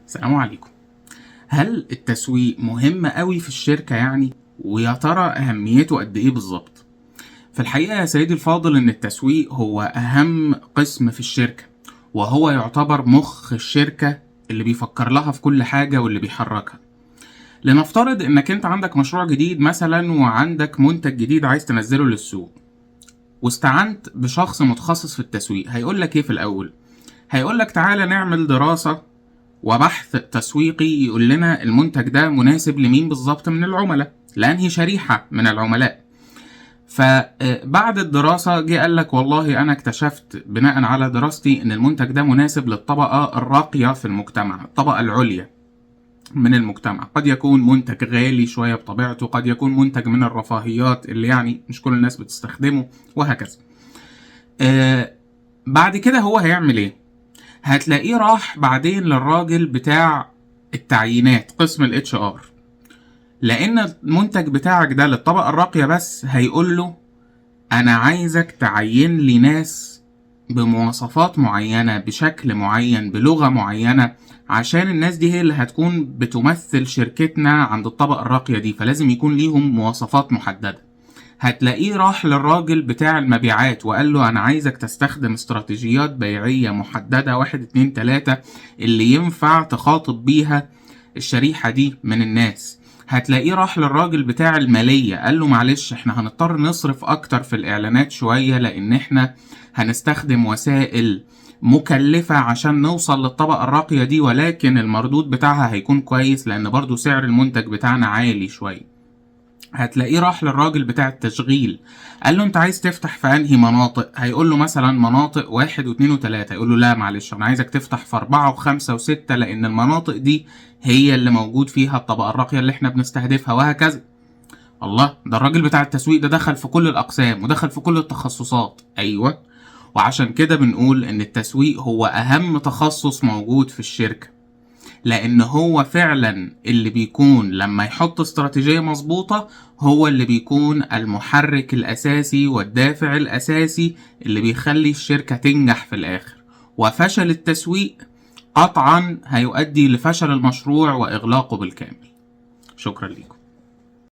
السلام عليكم. هل التسويق مهم قوي في الشركة يعني؟ ويا ترى أهميته قد إيه بالظبط؟ في الحقيقة يا سيدي الفاضل إن التسويق هو أهم قسم في الشركة، وهو يعتبر مخ الشركة اللي بيفكر لها في كل حاجة واللي بيحركها. لنفترض إنك أنت عندك مشروع جديد مثلا، وعندك منتج جديد عايز تنزله للسوق، واستعنت بشخص متخصص في التسويق. هيقول لك إيه في الأول؟ هيقول لك تعالى نعمل دراسة وبحث تسويقي يقول لنا المنتج ده مناسب لمين بالظبط من العملاء، لأنهي شريحة من العملاء. فبعد الدراسة جه قال لك والله أنا اكتشفت بناء على دراستي إن المنتج ده مناسب للطبقة الراقية في المجتمع، الطبقة العليا من المجتمع. قد يكون منتج غالي شوية بطبيعته، قد يكون منتج من الرفاهيات اللي يعني مش كل الناس بتستخدمه، وهكذا. بعد كده هو هيعمل ايه؟ هتلاقيه راح بعدين للراجل بتاع التعيينات، قسم ال HR، لان المنتج بتاعك ده للطبقة الراقية بس. هيقول له انا عايزك تعين لي ناس بمواصفات معينة، بشكل معين، بلغة معينة، عشان الناس دي هي اللي هتكون بتمثل شركتنا عند الطبقة الراقية دي، فلازم يكون ليهم مواصفات محددة. هتلاقيه راح للراجل بتاع المبيعات وقال له أنا عايزك تستخدم استراتيجيات بيعية محددة 1 2 3 اللي ينفع تخاطب بيها الشريحة دي من الناس. هتلاقيه راح للراجل بتاع المالية قال له معلش احنا هنضطر نصرف أكتر في الإعلانات شوية، لأن احنا هنستخدم وسائل مكلفة عشان نوصل للطبقة الراقية دي، ولكن المردود بتاعها هيكون كويس لأن برضو سعر المنتج بتاعنا عالي شوية. هتلاقيه راح للراجل بتاع التشغيل قال له انت عايز تفتح في انهي مناطق؟ هيقول له مثلا مناطق 1 و2 و3. يقول له لا معلش انا عايزك تفتح في 4 و5 و6، لان المناطق دي هي اللي موجود فيها الطبقة الراقية اللي احنا بنستهدفها، وهكذا. الله، ده الراجل بتاع التسويق ده دخل في كل الأقسام ودخل في كل التخصصات. أيوة، وعشان كده بنقول إن التسويق هو أهم تخصص موجود في الشركة، لأن هو فعلا اللي بيكون لما يحط استراتيجية مظبوطة هو اللي بيكون المحرك الأساسي والدافع الأساسي اللي بيخلي الشركة تنجح في الآخر. وفشل التسويق قطعا هيؤدي لفشل المشروع وإغلاقه بالكامل. شكرا لكم.